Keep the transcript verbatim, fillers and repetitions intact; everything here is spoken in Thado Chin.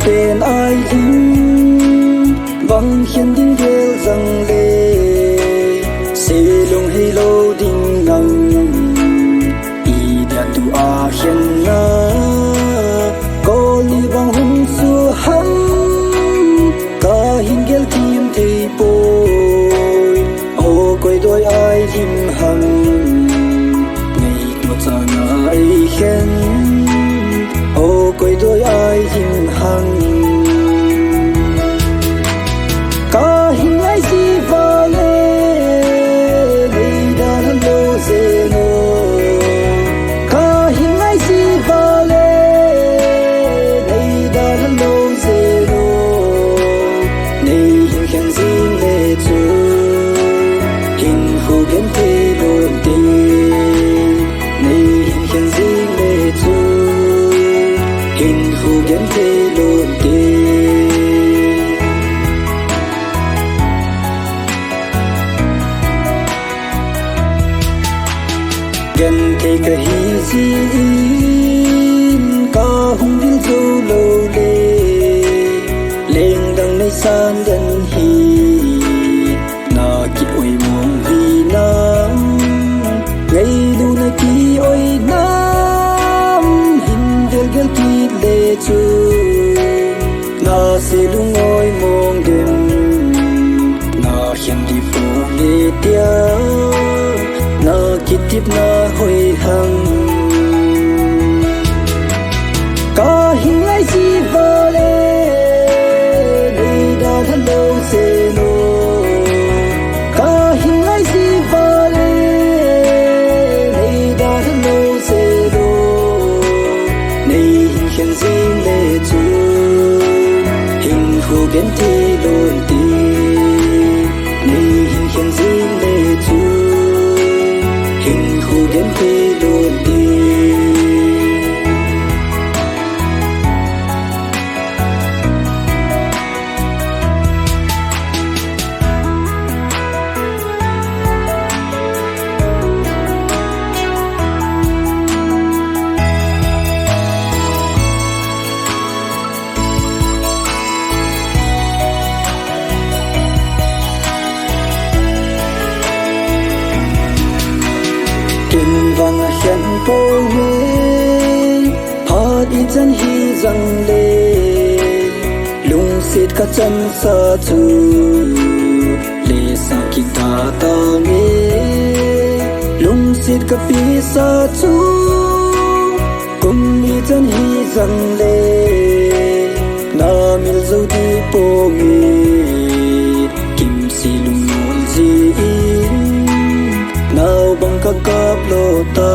Ten ai lim bang hian ding vel zang le, se lung hei lo ding nang, i dia tu a hian na, kol ni bang hung su ham, ka hin gel kim thei poi, o koi doi ai lim ham. Nei Tua chana ei khen, o koi doi ai hin hang. Ka hin ngai si vale, nei dan lo zeno. Ka hin ngai si vale, nei dan lo zeno. Nei hin khen zing le chu, hin hu gen thei lon te. Nei hin khen zing le chu, hin hu gen thei lon te. Gen thei ka hi zin, ka hung vil zo lo le, leng dang nei san den hi. Na ki oi mong hi nam, ngei lu na ki oi nam, hin vel vel kit le chu, na se lung oi mong dem, na hian di po le tia, na ki tip na hoi hang. Ka hin ngai si vale, nei dan lo zeno. Ka hin ngai si vale, nei dan lo zeno. Nei hin khen zing le chu, hin hu gen thei lon te. Nei hin khen zing le chu, hin hu gen thei lon te. Ken vang a hian po nge, phat i chan hi zang le, lungsit ka chan sa chu, le sa ki ta ta nge, lungsit ka pi sa chu, kum i chan hi zang le, na mil zo di po nge, kim si lung nol zi in, nau bang ka kap lo ta.